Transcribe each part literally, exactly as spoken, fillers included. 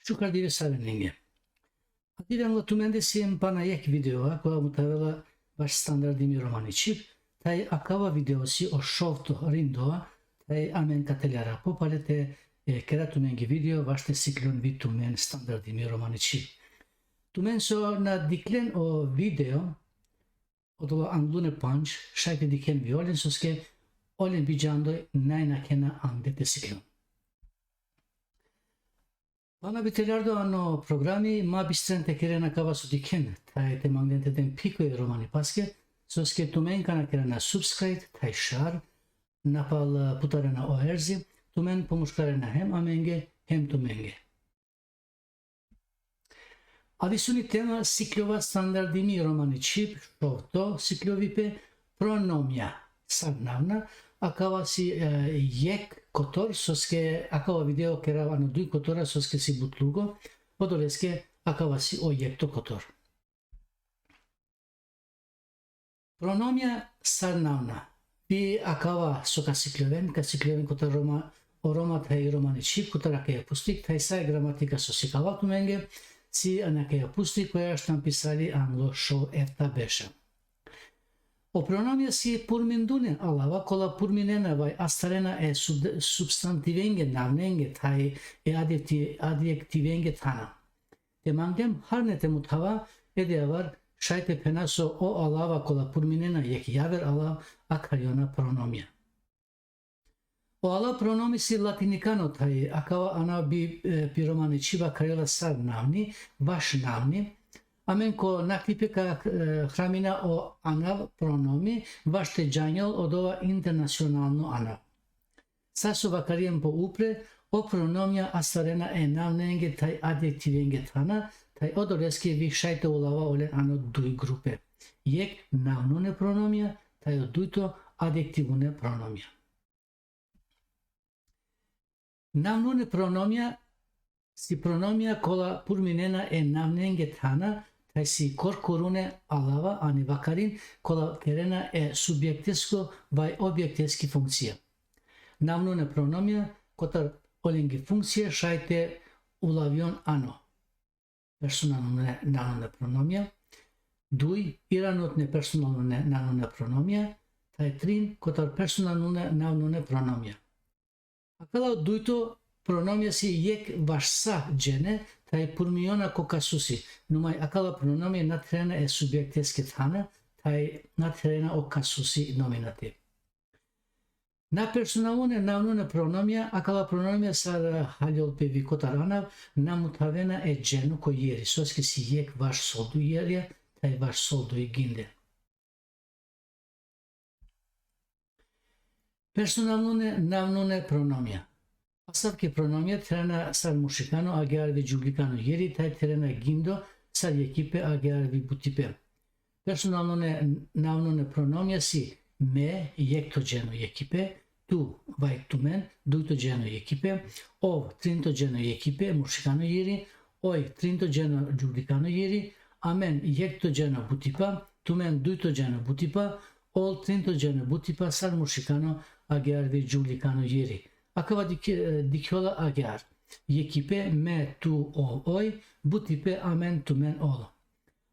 Šukar dive sarinenge. Adive angla tumende siem pana jekh videoa, koja mutavela baš standardimi romani čhib, thaj akava video si o šovto rindoa, thaj amen ka teljara po pale te, e, kera tumenge video, vaš te sikljon vi tumen standardimi romani čhib. Tumen so na diklen o video, odola anglune pandž, šaj te dikhen vi olen, soske olen bi džando naj nakhena ande te sikljon. Pana bi teljardo ano programi, ma bistren te keren akava so dikhen, thaj te manglen te den piko e romanipaske, soske tumen kana kerena subscribe, thaj share, napal, e, putarena o erzi, tumen pomuškarena hem amenge, hem tumenge. Adisuni tema sikljova standardimi romani čhib, šovto sikljovipe, pronomia, sar navna, akava si, e, jekh kotor, soske akava video kerav ano duj kotora, soske si but lugo, odoleske akava si o jekhto kotor. Pronomia sar navna. Vi akava so ka sikljoven, ka sikljoven kotar Roma, o Roma thaj romani čhib, kotar akaja pustik, thaj sa e gramatika so sikava tumenge, si ano akaja pustik koja štampisali anglo šov efta beša. O pronomia si purmindune alava, kola purminena vaj astarena e sub-, substantivenge, navnenge, thaj e adjekti-, adjektivenge thana. Te mangem harne te muthava, ede avar šaj te phena so o alava kola purminena jekh javer alav akharjona pronomia. O alav pronomi si latinikano thaj, akava anav bi, e, pi romani čhib akharjola sar navni, vaš navni. Amen ko naklipe ka, e, hramina o anav pronomi, vaš te džanjol odova internacionalno anav. Sa so vakarjem po upre, o pronomia astarena e navnenge thaj adjektivenge thana, thaj odoleske vi šaj te ulava olen ano duj grupe. Jekh navnune pronomia, thaj o dujto adjektivune pronomia. Navnune pronomia si pronomia kola purminena e navnenge thana, thaj si korkorune alava ani vakarin kola kerena e subjektesko vaj objekteski funkcija. Navnune pronomia, kotar olengi funkcija šaj te ulavjon ano personalnune navnune pronomia, duj, iranotne personalnune navnune pronomia, thaj trin, kotar personalnune navnune pronomia. Akala dujto pronomia si jekh vaš sa džene, thaj purmiona ko kasusi, numaj akala pronomia na therena e subjekteske thana, thaj na therena o kasusi nominativ. Na personalnune navnune pronomia, akala pronomia sar, e, haljol pe vi kotar anav, na muthavena e dženo ko jeri, soske si jekh vaš solduj jerja, thaj vaš solduj ginde. Personalnune navnune pronomia. Asavki pronomia therena sar mušikano agjaar vi džuvlikano jeri, thaj therena gindo sar jekhipe agjaar vi butipe. Personalnune navnune pronomia si me, jekhto dženo jekhipe, tu, vaj tumen, dujto dženo jekhipe, ov, trinto dženo jekhipe, mušikano jeri, oj, trinto dženo džuvlikano jeri, amen, jekhto dženo butipa, tumen, dujto dženo butipa, ol, trinto dženo butipa, sar mušikano agjaar vi džuvlikano jeri. Akava dikh-, e, dikhjola agjaar. Jekhipe, me, tu, ov, oj, butipe, amen, tumen, ol.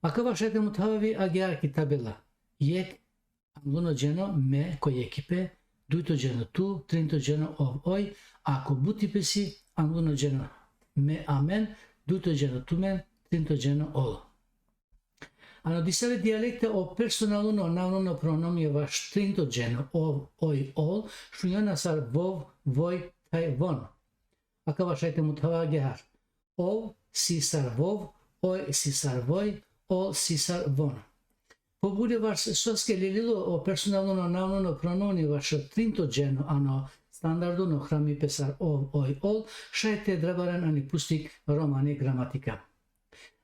Akava šaj te muthava vi agjaar ki tabela. Jekh angluno dženo me ko jekhipe, dujto dženo tu, trinto dženo ov, oj, a ko butipe si angluno dženo me, amen, dujto dženo tumen, trinto dženo ol. Ano disave dialekte o personalnuno navnuno pronomia vaš trinto dženo ov, oj, ol šunjona sar vov, voj, thaj von. Akava šaj te muthava agjaar. Ov si sar vov, oj si sar voj, ol si sar von. Pobule vaš soske lelilo o personalnuno navnuno pronomi vaš trinto dženo ano standarduno hramipe sar ov, oj, ol, šaj te drabaren ani pustik romani gramatika.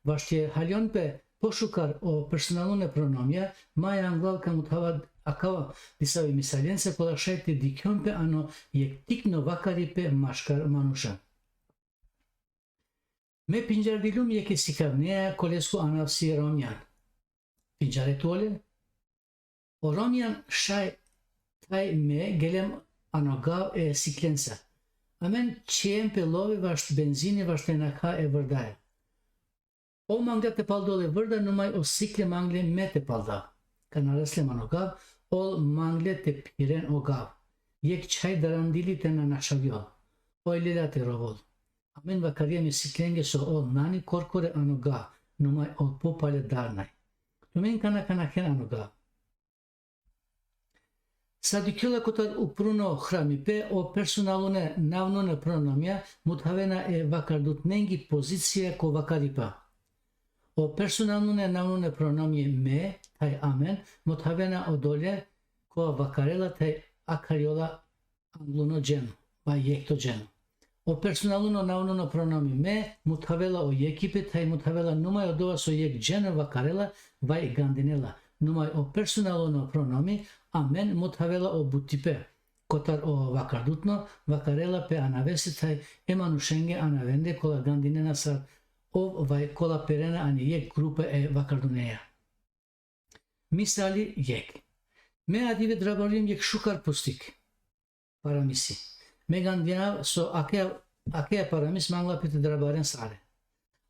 Vaš te haljon pe pošukar o personalnune pronomia, ma anglal ka muthava akava disave misalenca kola šaj te dikhjon pe ano jekh tikno vakaripe maškar manuša. Me pindžardiljum jekhe sikavnea kolesko anav si Romjan. Pindžare tu olen? O Romjan šaj thaj me gelem ano gav e siklenca. Amen čhijen pe love vaš benzini vaš te nakha e vrdaja. O mangla te paldol e vrda, numaj o sikle mangle me te palda. Kana resle man o gav, ol mangle te phiren o gav. Jekh čhaj darandili te na našavjol. Oj lela te rovol. Amen vakarjem e siklenge so ol nani korkore ano gav, numaj ol popale darnaj. Tumen kana kana khen ano gav. Sa dikhjola kotar upruno hramipe, o personalune navnune pronomia muthavena e vakardutnengi pozicija ko vakaripa. O personalune navnune pronomie me, thaj amen, muthavena odole ko vakarela thaj akharjola angluno dženo, vaj jekto dženo. O personaluno navnuno pronomi me, muthavela o jekipe, thaj muthavela numaj odova so jek dženo vakarela, vaj gandinela. Numaj o personaluno pronomi amen, muthavela o butipe. Kotar o vakardutno, vakarela pe anaveste thaj e manušenge anavende kola gandinena sar ov vaj kola perena ani jek grupa e vakarduneja. Misali jek. Me adive drabarim jek šukar pustik. Paramisi. Me gandinav so ake, ake paramis mangla pe te drabaren sare.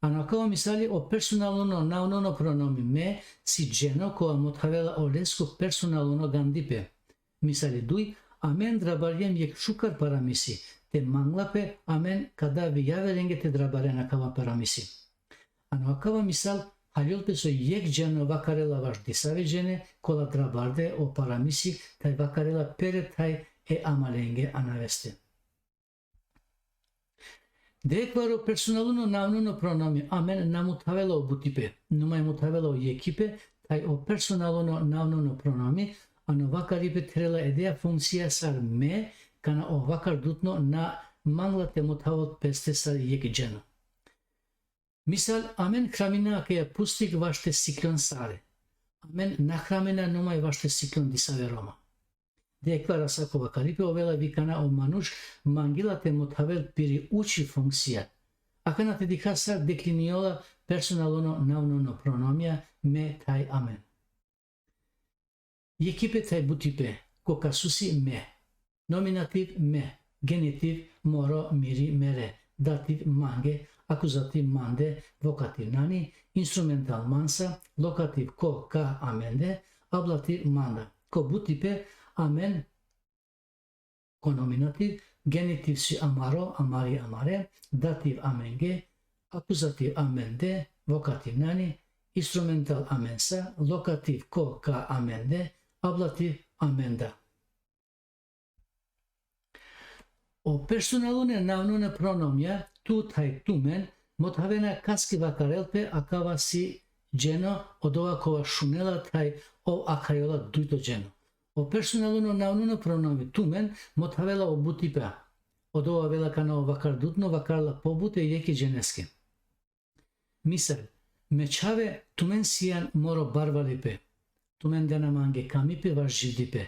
Ano akava misali o personaluno navnuno pronomi me, si dženo kova muthavela olesko personaluno gandipe. Misali duj, amen drabarjem jek šukar paramisi, te mangla pe amen kada vi javerenge te drabaren akava paramisi. Ano akava misal, haljol pe so jek dženo vakarela vaš disave džene, kola drabarde o paramisi, thaj vakarela pere thaj e amalenge anaveste. Dekvaro personaluno navnuno pronomi amen na muthavela o butipe, numaj muthavela o jekipe, thaj o personaluno navnuno pronomi, ano vakaripe therela edea funkcija sar me, kana o vakardutno na mangla te muthavol peste sar jek dženo. Misal, amen hramina akaja pustik vaš te siklon sare. Amen na hramina numaj vaš te siklon disave Roma. Dekvara sa ko vakaripe ovela vi kana o manuš mangela te muthavel piri uči funkcija. Akana te dikha sar dekliniola personaluno navnuno pronomia me thaj amen. Jekipe thaj butipe, ko kasusi me. Nominativ me, genitiv moro, miri, mere, dativ mange, akuzativ mande, vokativ nani, instrumental mansa, lokativ ko, ka, amende, ablativ manda. Ko butipe amen, ko nominativ, genitiv si amaro, amari, amare, dativ amenge, akuzativ amende, vokativ nani, instrumental amensa, lokativ ko, ka, amende, ablativ amenda. O personalune navnune pronomia tu thaj tumen mothavena kaski vakarel pe, akava si dženo, odova kova šunela thaj ov akharjola dujto dženo. O personaluno navnuno pronomi tumen mothavela o butipe. Odova avela kana o vakardutno vakarla pobute jekhe dženeske. Misal, me čhave, tumen sian moro barvalipe. Tumen dena mange kamipe vaš dživdipe.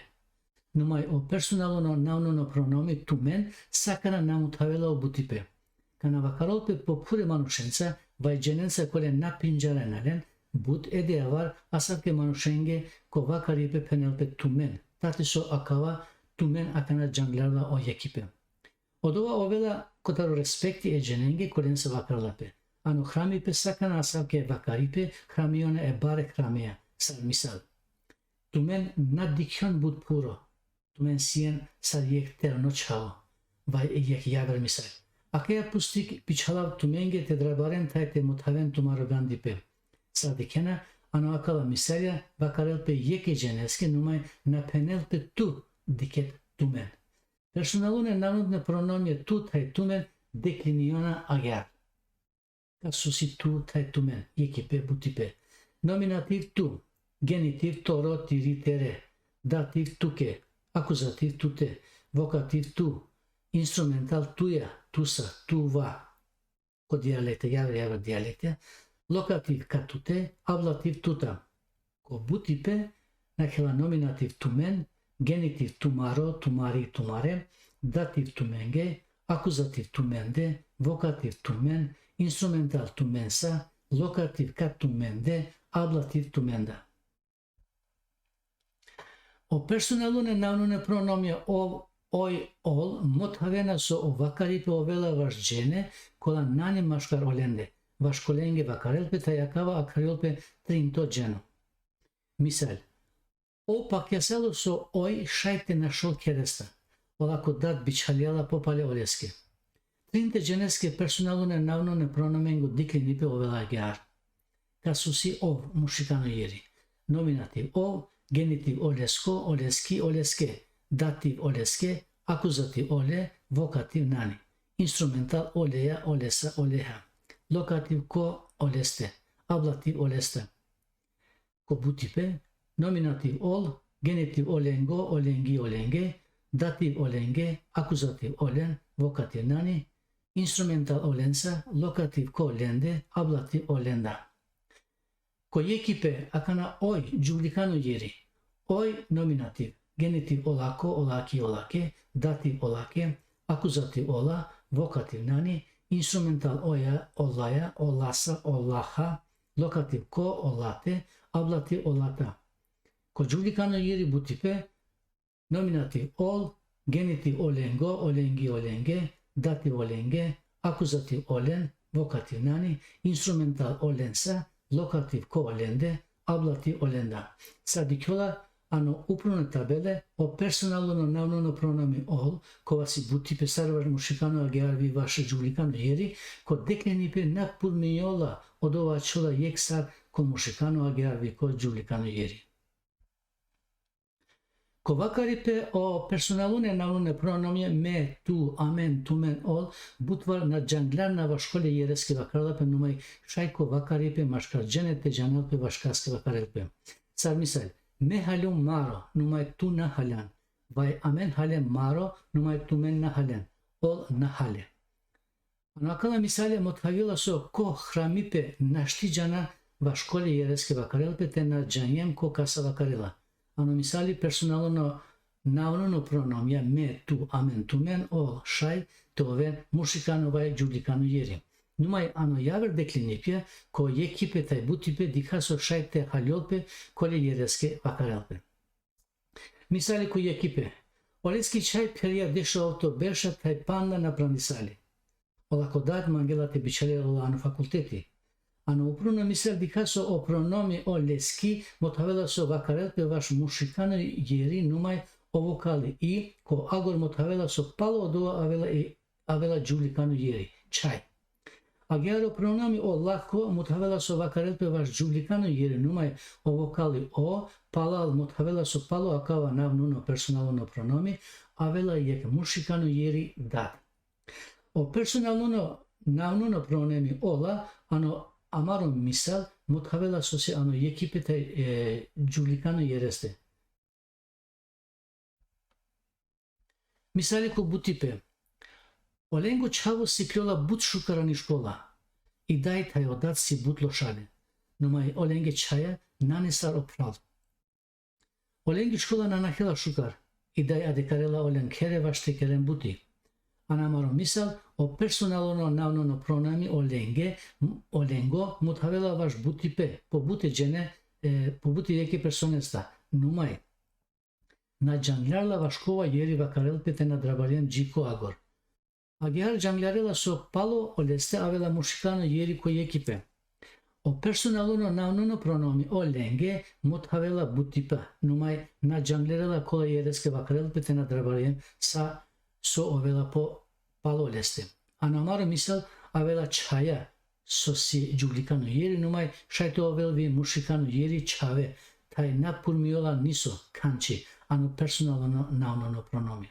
Numaj o personaluno navnuno pronomi tumen sakana na muthavela o butipe. Kana vakarol pe po phure manušenca, vaj dženenca kole na pindžarena len, but ede avar asavke manušenge ko vakaripe phenel pe tumen. Tati so akava tumen akana džanglarla o jekipe. Odova ovela kotaro respekti e dženenge kolenca vakarla pe. Ano hramipe sakana asavke vakaripe hramiona e bare hramea, sar misal. Tumen na dikhjon but phuro. Tumen sien sar jekh terno čhavo. Vaj jekh javer misal. Akaja pustik pičhalav tumenge te drabaren thaj te muthaven tumaro gandipe. Sar dikhena, ano akala misalja vakarel pe jekhe dženeske, numaj na phenel pe tu, dikhet tumen. Personalune navnune pronomie tu thaj tumen dekliniona agjar. Kasusi tu thaj tumen, jekipe, butipe. Nominativ tu, genitiv toro, tiri, tere, dativ tuke, akuzativ tute, vokativ tu, instrumental tuja, tusa, tuva. Ko dialekte, javer, javer dialekte, lokativ ka tute, ablativ tuta. Ko butipe nakhela nominativ tumen, genitiv tumaro, tumari, tumare, dativ tumenge, akuzativ tumende, vokativ tumen, instrumental tumensa, lokativ ka tumende, ablativ tumenda. O personalune navnune pronomie ov oj, ol, mothavena so o vakaripe ovela vaš džene, kola nane maškar olende, vaš kolenge vakarel pe, taj akava akharjol pe trinto dženo. Misal, ov pakjasalo so oj šaj te našol kheresta. Olako dat bičhaljala popale oleske. Trinte dženeske personalune navnune pronomengo diklinipe ovela agjaar. Kasusi ov, mušikano jeri. Nominativ ov, genitiv olesko, oleski, oleske, dativ oleske, akuzativ ole, vokativ nani. Instrumental oleja, olesa, oleha. Lokativ ko, oleste. Ablativ olesta. Ko butipe, nominativ ol, genitiv olengo, olengi, olenge, dativ olenge, akuzativ olen, vokativ nani, instrumental olensa, lokativ ko, lende, ablativ olenda. Ko jekhipe, akana oj, džuvlikano jeri. Oj, nominativ, genitiv olako, olaki, olake, dativ olake, akuzativ ola, vokativ nani, instrumental oja, olaja, olasa, olaha, lokativ ko, olate, ablativ olata. Ko džuvlikano jeri butipe, nominativ ol, genitiv olengo, olengi, olenge, dativ olenge, akuzativ olen, vokativ nani, instrumental olensa, lokativ ko, olende, ablativ olenda. Sa dikhjola ano uprune tabele, o personaluno navnuno pronomi ol, kova si butipe sar vaš mušikano agjaar vi vaš džuvlikano jeri, ko deklinipe na purmiola, odova ačhola jekh sar ko mušikano agjaar vi ko džuvlikano jeri. Ko vakaripe o personalune navnune pronomie me, tu, amen, tumen, ol, butvar na džanglarna vaš kole jereske vakarela pe, numaj šaj ko vakaripe maškar džene te džanel pe vaš kaske vakarel pe. Sar misal, me haljum maro, numaj tu na haljan. Vaj amen halem maro, numaj tumen na halen. Ol na hale. Ano akala misale mothavila so ko hramipe našti džana vaš kole jereske vakarel pe te na džanjem ko kasa vakarela. Ano misali personaluno navnuno pronomia me, tu, amen, tumen, ol, šaj te oven mušikano vaj džuvlikano jeri. Numaj ano javer deklinipja, ko jekhipe taj butipe dikha so šaj te haljol pe kole jereske vakarel pe. Misali ko jekhipe. Oleski čhaj pherja dešuovto berša, taj panda na prandisali. Olako dat mangela te bičhalel ola ano fakulteti. Ano upruno misal dikha so o pronomi oleski mothavela so vakarel pe vaš mušikano jeri, numaj o vokali i, ko agor mothavela so palo odova avela i, avela džuvlikano jeri, čhaj. Agjaar o pronomi olako mothavela so vakarel pe vaš džuvlikano jeri, numaj o vokali o, palal, mothavela so palo akava navnuno personaluno pronomi avela jekh mušikano jeri, dat. O personaluno navnuno pronomi ola, ano amaro misal, mothavela so si ano jekhipe taj, e, džuvlikano jereste. Misali ko butipe. Olengo čhavo sikljola but šukar ani škola. I daj taj o dat si but lošale. Numaj olenge čhaja nane sar o phral. Olengi škola na nakhela šukar. I daj adekarela olen khere vaš te keren buti. Ano amaro misal, o personaluno navnuno pronomi olenge, olengo, mothavela vaš butipe, po bute džene, e, po bute jekhe personesta. Numaj. Na džanglarla vaš kova jeri vakarel pe te na drabarjem dži ko agor. Agjaar džanglarela so palo oleste avela mušikano jeri ko jekhipe. O personaluno navnuno pronomi olenge mothavela butipa, numaj na džanglarela kola jereske vakarel pe te na drabarjem sa so ovela po palo oleste. Ano amaro misal avela čhaja, so si džuvlikano jeri, numaj šaj te ovel vi mušikano jeri, čhave, taj na purmiola niso, kanči, ano personaluno navnuno pronomi.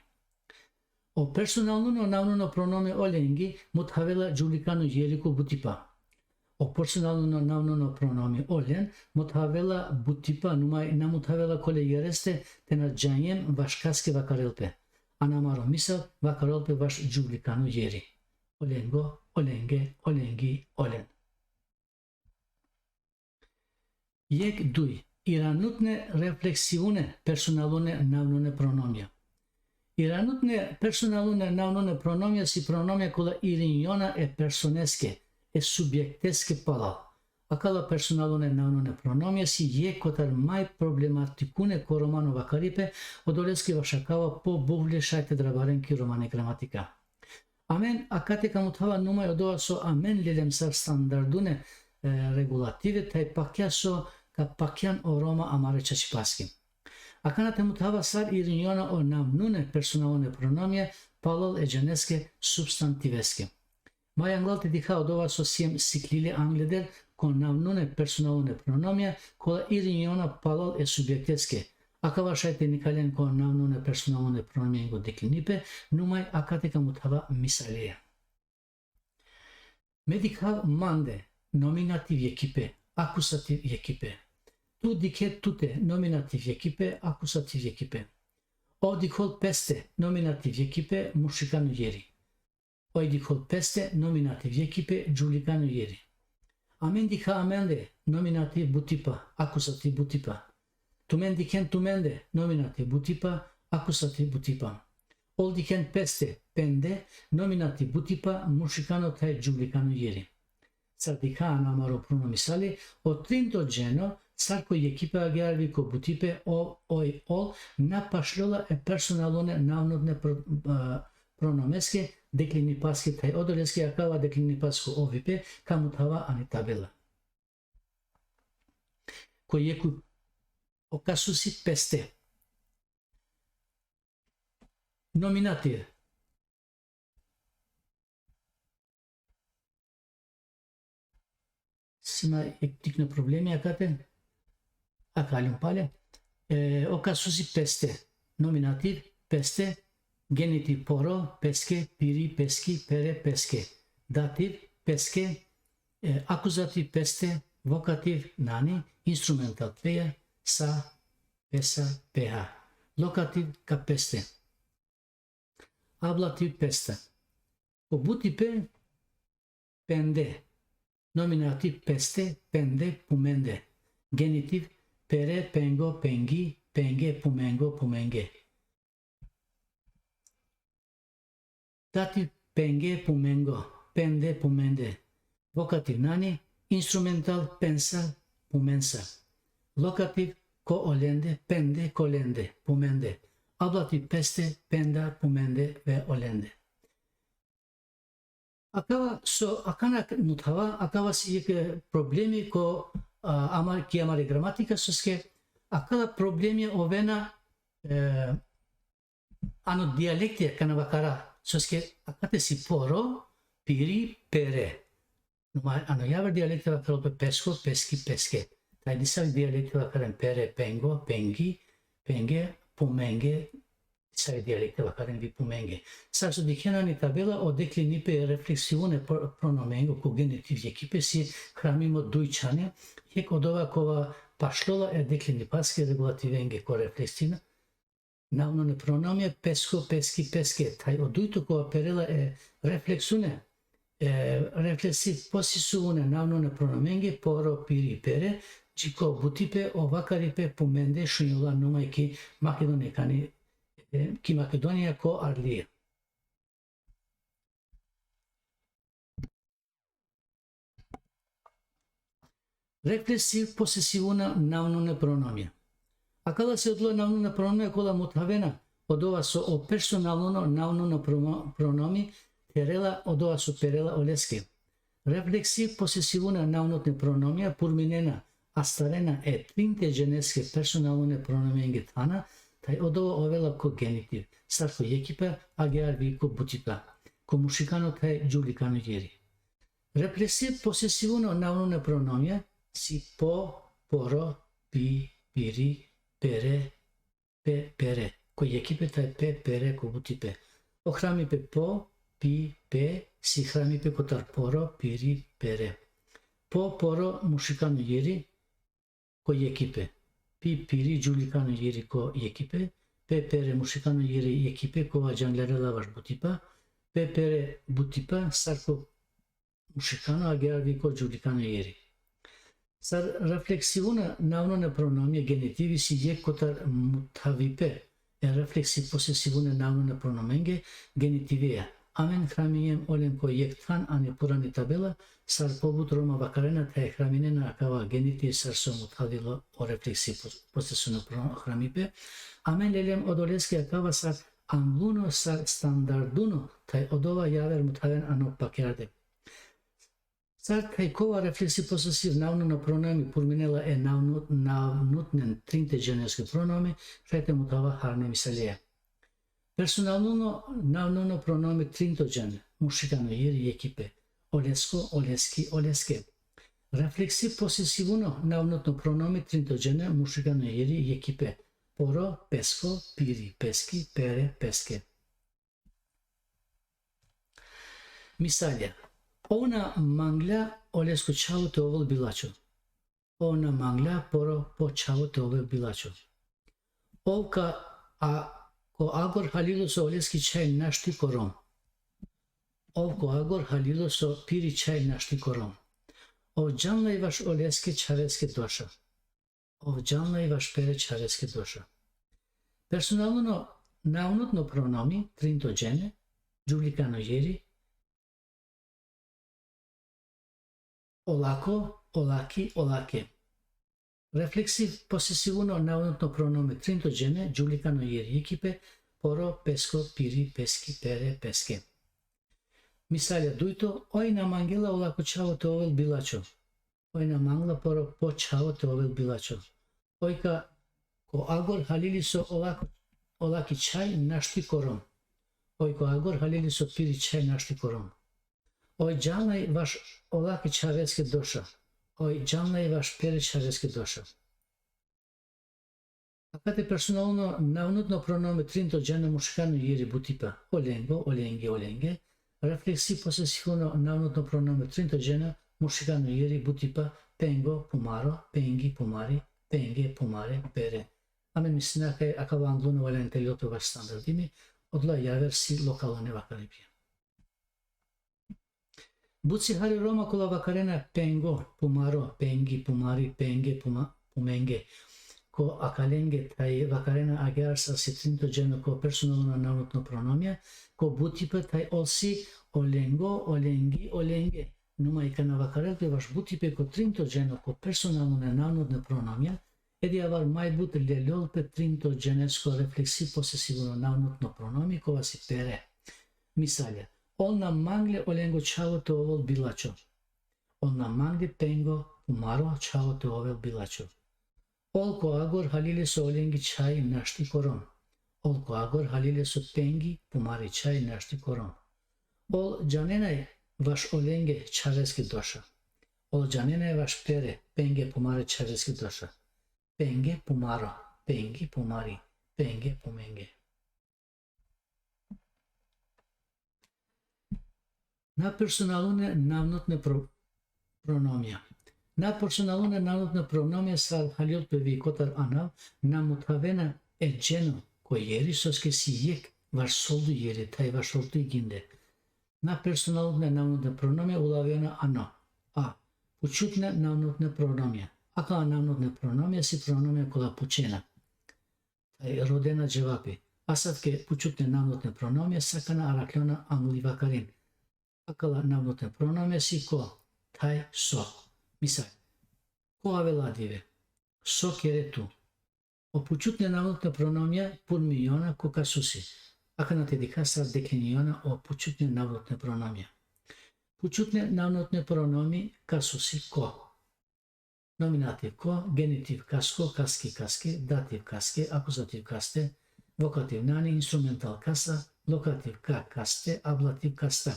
O personaluno navnuno pronomi olengi mothavela džuvlikano jeri ko butipa. O personaluno navnuno pronomi olen mothavela butipa, numaj na mothavela kole jereste te na džanjem vaš kaske vakarel pe. Ano amaro misal vakarel pe vaš džuvlikano jeri. Olengo, olenge, olengi, olen. Jekh, duj. Iranutne refleksivune personalune navnune pronomia. Iranutne personalune navnune pronomia si pronomia kola irinjona e personeske, e subjekteske palal. Akala personalune navnune pronomia si jekh kotar maj problematikune ko romano vakaripe, odoleske vaš akava po buvle šaj te drabaren ki romani gramatika. Amen akate ka muthava numaj odova so amen lelem sar standardune, e, regulative, thaj pakja so ka pakjan o Roma amare čačipaske. Akana te muthava sar irinjona o navnune personalune pronomia palal e džaneske substantiveske. Maj anglal te dikha odova so siem siklile angleder ko navnune personalune pronomia, kola irinjona palal e subjekteske. Akava šaj te nikalen ko navnune personalune pronomiengo deklinipe, numaj akate ka muthava misalia. Me dikhav mande, nominativ jekipe, akusativ jekipe. Tu dikhe tute, nominativ jekipe, akusativ jekipe. O dikhol peste, nominativ jekipe, mušikano jeri. Oj dikhol peste, nominativ jekipe, džuvlikano jeri. Amen dikha amende, nominativ butipa, akusativ butipa. Tumen dikhen tumende, nominativ butipa, akusativ butipa. Ol dikhen peste, pende, nominativ butipa, mušikano thaj džuvlikano jeri. Sar dikha ano amaro pruno misali, o trinto dženo, sar ko jekipe agjaar vi ko butipe, o, oj, ol, na pašlola e personalune navnutne pro-, a, pronomeske, deklinipaske thaj odoleske akava deklinipasko ovipe, ka muthava ani tabela. Ko jeku-, o kasusi peste. Nominativ. Sima jekh tikno problemi akate. Akaljum pale. E, o kasusi peste. Nominativ, peste. Genitiv, poro, peske, piri, peski, pere, peske. Dativ, peske. E, akuzativ, peste. Vokativ, nani. Instrumental, peja, sa, pesa, peha. Lokativ, ka peste. Ablativ, peste. Ko butipe, pende. Nominativ, peste, pende, pumende. Genitiv, pere, pengo, pengi, penge, pumengo, pumenge. Dativ, penge, pumengo, pende, pumende. Vokativ, nani. Instrumental, pensa, pumensa. Lokativ, ko olende, pende, kolende, pumende. Ablativ, peste, penda, pumende ve olende. Akava so akana muthava, akava si jekh problemi ko, a, amar, ki amari gramatika, soske akala problemia ovena, e, ano dialekti kana vakara, soske akate si poro, piri, pere. Numaj ano javer dialekti vakaro pe pesko, peski, peske. Thaj disavi dialekti vakaren pere, pengo, pengi, penge, pumenge, disavi dialekti vakaren vi pumenge. Sar so dikhena ani tabela, o deklinipe e refleksivune pro-, pronomengo ko genitiv jekipe si hramimo duj čhane, jekh odova kova pašlola e deklinipaske regulativenge ko refleksivna, navnune pronomia, pesko, peski, peske. Thaj o dujto kova perela e refleksune, e, refleksiv posesivune navnune pronomenge, poro, piri, pere, dži ko butipe, o vakaripe, pumende, šunjola numaj ki Makedonija, kani, e, ki Makedonija ko Arlija. Refleksiv posesivuna navnune pronomia. Akala si odola navnune pronomia kola muthavena odova so o personaluno navnuno promo-, pronomi therela odova so perela oleske. Refleksiv posesivuna navnutne pronomia purminena, astarena e trinte dženeske personalune pronomienge thana, thaj odova ovela ko genitiv, sar ko jekipe, agjaar vi ko butipe, ko mušikano thaj džuvlikano jeri. Refleksiv posesivuna navnune pronomia si po, poro, pi, piri, pere, pe, pere. Ko jekipe thaj pe, pere, ko butipe. O hramipe po, pi, pe, si hramipe kotar poro, piri, pere. Po, poro, mušikano jeri, ko jekipe. Pi, piri, džuvlikano jeri ko jekipe. Pe, pere, mušikano jeri jekipe, kova džanglerela vaš butipe. Pe, pere, butipe, sar ko mušikano, agjaar vi ko džuvlikano jeri. Sar refleksivuna navnune pronomia genitivi si jekh kotar muthavipe e refleksiv posesivune navnune pronomenge genitivea. Amen hraminjem olen ko jekh than ani purani tabela, sar pobut Roma vakarena thaj hraminena akava genitiv sar so muthavilo o refleksiv pos-, posesivuno pro-, hramipe. Amen leljem odoleske akava sar angluno, sar standarduno, thaj odova javer muthaven ano pakjarde. Sar thaj kova refleksiv posesiv navnuno pronomi purminela e navnu-, navnutnen trinte dženeske pronomi, šaj te muthava harne misalija. Personaluno navnuno pronomi trinto džene, mušikano jeri jekhipe. Olesko, oleski, oleske. Refleksiv posesivuno navnutno pronomi trinto džene, mušikano jeri jekhipe. Poro, pesko, piri, peski, pere, peske. Misalja. Ov na manglja olesko čhavo te ovel bilačo. Ov na manglja poro po čhavo te ovel bilačo. Ov ka, a, ko agor halilo so oleski čhaj našti ko rom. Ov ko agor halilo so piri čhaj našti ko rom. Ov džanlaj vaš oleske čhaveske doša. Ov džanlaj vaš pere čhaveske doša. Personaluno navnutno pronomi, trinto džene, džuvlikano jeri, olako, olaki, olake. Refleksiv posesivuno navnutno pronomi, trinto džene, džuvlikano jeri jekhipe, poro, pesko, piri, peski, pere, peske. Misalja dujto, oj na mangela olako čhavo te ovel bilačo. Oj na mangla poro po čhavo te ovel bilačo. Oj ka ko agor halili so olako, olaki čhaj našti ko rom. Oj ko agor halili so piri čhaj našti ko rom. Oj džanlaj vaš olaki čhaveske doša. Oj džanlaj vaš pere čhaveske doša. Akate personaluno navnutno pronomi trinto džene, mušikano jeri butipa. Olengo, olengi, olenge. Refleksiv posesivuno navnutno pronomi trinto džene, mušikano jeri butipa. Pengo, pumaro, pengi, pumari, penge, pumare, pere. Amen mislina kaj akava angluno valjani te lel pe vaš standardimi, odola javer si lokalno nevakaripja. But si hari Roma kola vakarena pengo, pumaro, pengi, pumari, penge, puma-, pumenge. Ko akalenge thaj vakarena agjaar sar si trinto dženo ko personaluno navnutno pronomia, ko butipe thaj ol si olengo, olengi, olenge. Numa i kana vakarel pe vaš butipe ko trinto dženo ko personaluno navnutno pronomia, edi avar maj but lelol pe trinto dženesko refleksiv posesivuno navnutno pronomi kova si pere. Misalja, ol na mangle olengo čhavo te ovel bilačo. Ol na mangle pengo, pumaro čhavo te ovel bilačo. Ol ko agor halile so olengi čhaj našti ko rom. Ol ko agor halile so pengi, pumari čhaj našti ko rom. Ol džanenaj vaš olenge čhaveske doša. Ol džanenaj vaš pere, penge, pumare čhaveske doša. Penge, pumaro, pengi, pumari, penge, pumenge. Na personalune navnutne pro-, pronomia. Na personalune navnutne pronomia sar halil pe vi kotar anav, na muthavena e dženo ko jeri soske si jekh vaš solduj jeri thaj vaš solduj ginde. Na personalune navnutne pronomia ulavena ano. A. Pučutne navnutne pronomia. Akala navnutne pronomia si pronomia kola pučena. Thaj rodena dževapi. Asavke pučutne navnutne pronomia sa kana araklona angli vakarin. Akala navnutne pronomia si ko, thaj so. Misal, ko avela dive? So kere tu? O pučutne navnutne pronomia purmiona ko kasusi. Akana te dikha sar dekheniona o pučutne navnutne pronomia. Pučutne navnutne pronomi kasusi ko. Nominativ ko, genitiv kasko, kaski, kaske, dativ kaske, akuzativ kaste, vokativ nani, instrumental kasa, lokativ ka, kaste, ablativ kasta.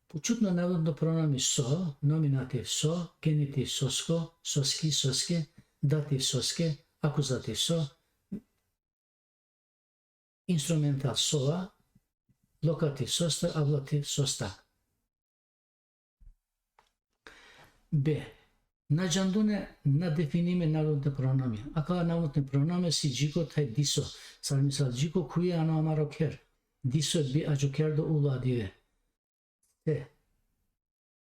Pučutno navnutno pronomi so, nominativ so, genitiv sosko, soski, soske, dativ soske, akuzativ so, instrumental sova, lokativ sosta, ablativ sosta. B. Na džandune, na definime navnutne pronomia. Akala navnutne pronomia si džiko thaj diso. Sar misal, džiko khuje ano amaro kher. Diso bi adžukerdo ulo adive. C.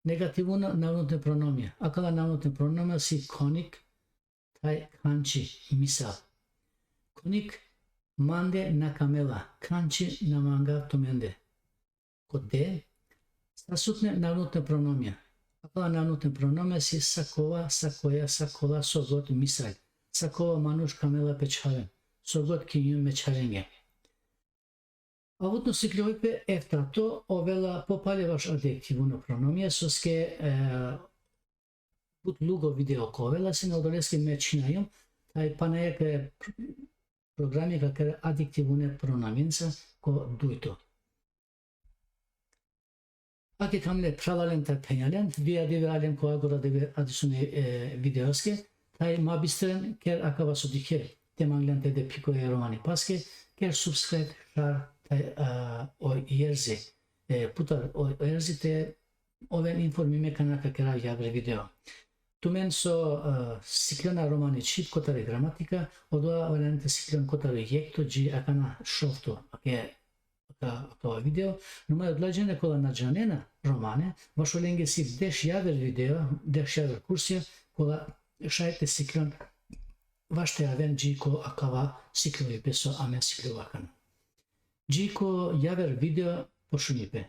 Negativuna navnutne pronomia. Akala navnutne pronomia si konik thaj khanči. Misal, konik mande na kamela, khanči na mangav tumende. ko de, stasutne navnutne pronomia. Akala navnutne pronomia si sakova, sakoja, sakola, so god, misal. Sakova manuš kamela pe čhaven, so god kinjum me čharenge. Avutno siklovipe eftato, ovela popale vaš adjektivune pronomia, soske, e, but lugo video ka ovela, sine odoleske me čhinajum, taj pana jekh programi ka kera adjektivune pronomienca ko dujto. Ake kamle phralalen te phenjalen, vi adive alem ko agora dive adisune, e, videoske, taj ma bistren ker akava so dikhe, te manglen te de piko e romani paske, ker subscribe, share, taj, a, o erzi, e, putar o erzi te oven informime kana ka kera javer video. Tumen so, e, siklena romani čhib kotar e gramatika, odova olen te siklen kotar e jekto dži akana šovto, ake, aka, akava video, numa odola džene kola na džanena romane, vaš olenge si deš javer video, deš javer kursija, kola šaj te siklen vaš te aven dži ko akava siklovipe so amen siklova akana. Dži ko javer video pošunipe.